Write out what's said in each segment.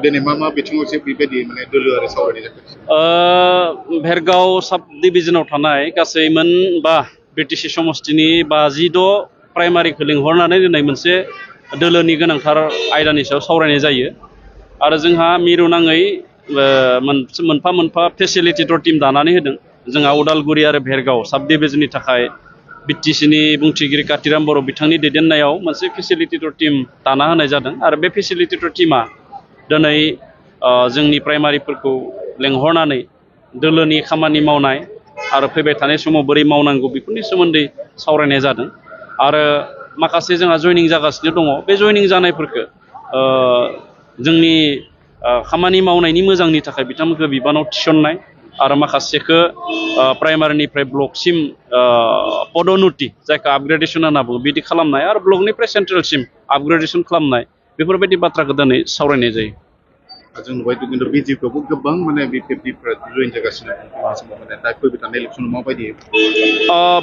दिनै मा बिथिङावसो बेबायदि माने दोलोआरि सावरायनाय जाखो? भेरगाव साब डिभिजनाव थानाय गासै मोनबा बिटिसि समष्टिनि 56 प्राइमारिखौ लिंहरनानै दिनै मोनसे दोलोनि गोनांथार आयदानि सायाव सावरायनाय जायो आरो जोंहा मिरु नाङै मोनफा मोनफा फेसिलिटेटर टीम दानानै होदों जोंहा उदालगुरि आरो भेरगाव साब डिभिजननि थाखाय बिटिसिनि बुंथिगिरि कातिराम बर' बिथांनि दैदेननायाव मोनसे फेसिलिटेटर टीम दाना होनाय जादों आरो बे फेसिलिटेटर टीमा दिनै जोंनि प्राइमारिफोरखौ लेंहरनानै दोलोनि खामानि मावनाय आरो फैबाय थानाय समाव बोरै मावनांगौ बेफोरनि सोमोन्दै सावरायनाय जादों आरो माखासे जोंहा जयनिं जागासिनो दङ बे जयनिं जानायफोरखौ जोंनि खामानि मावनायनि मोजांनि थाखाय बिथांमोनखौ बिबानाव थिसननाय आरो माखासेखौ प्राइमारिनिफ्राय ब्लकसिम पदोन्नति जायखौ आपग्रेडेसन होनना बुङो बिदि खालामनाय आरो ब्लकनिफ्राय सेन्ट्रेलसिम आपग्रेडेसन खालामनाय बेफोरबायदि बाथ्राखौ दिनै सावरायनाय जायो। जों नुबाय खिन्थु बिजेपियावबो गोबां माने बिपिएफनिफ्राय जयेन जागासिनो माने दा फैबाय थानाय इलेक्सनाव माबायदि?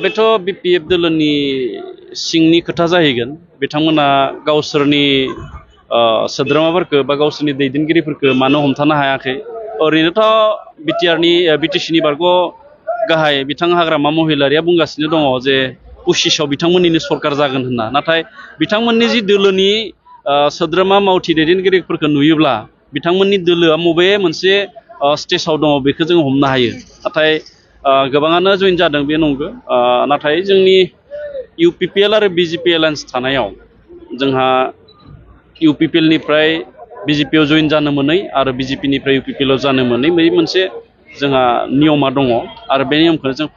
बेथ' बिपिएफ दोलोनि सिंनि खोथा जाहैगोन बिथांमोना गावसोरनि सोद्रोमाफोरखौ बा गावसोरनि दैदेनगिरिफोरखौ मानो हमथानो हायाखै ओरैनोथ' बिटिसिनि बारग' गाहाय बिथां हाग्रामा महिलारिया बुंगासिनो दङ जे 25आव बिथांमोननिनो सरकार जागोन होनना नाथाय बिथांमोननि जि दोलोनि सोद्रोमा मावथि दैदेनगिरिफोरखौ नुयोब्ला बिथांमोननि दोलोआ बबे मोनसे स्टेजाव दङ बेखौ जों हमनो हायो नाथाय गोबाङानो जयेन जादों बे नंगौ नाथाय जोंनि इउपिपिएल आरो बिजेपि एलायन्स थानायाव जोंहा इउपिपिएलनिफ्राय बिजेपिआव जयेन जानो मोनै आरो बिजेपिनिफ्राय इउपिपिएलआव जानो मोनै बे मोनसे जोंहा नियमा दङ आरो बे नियमखौनो जों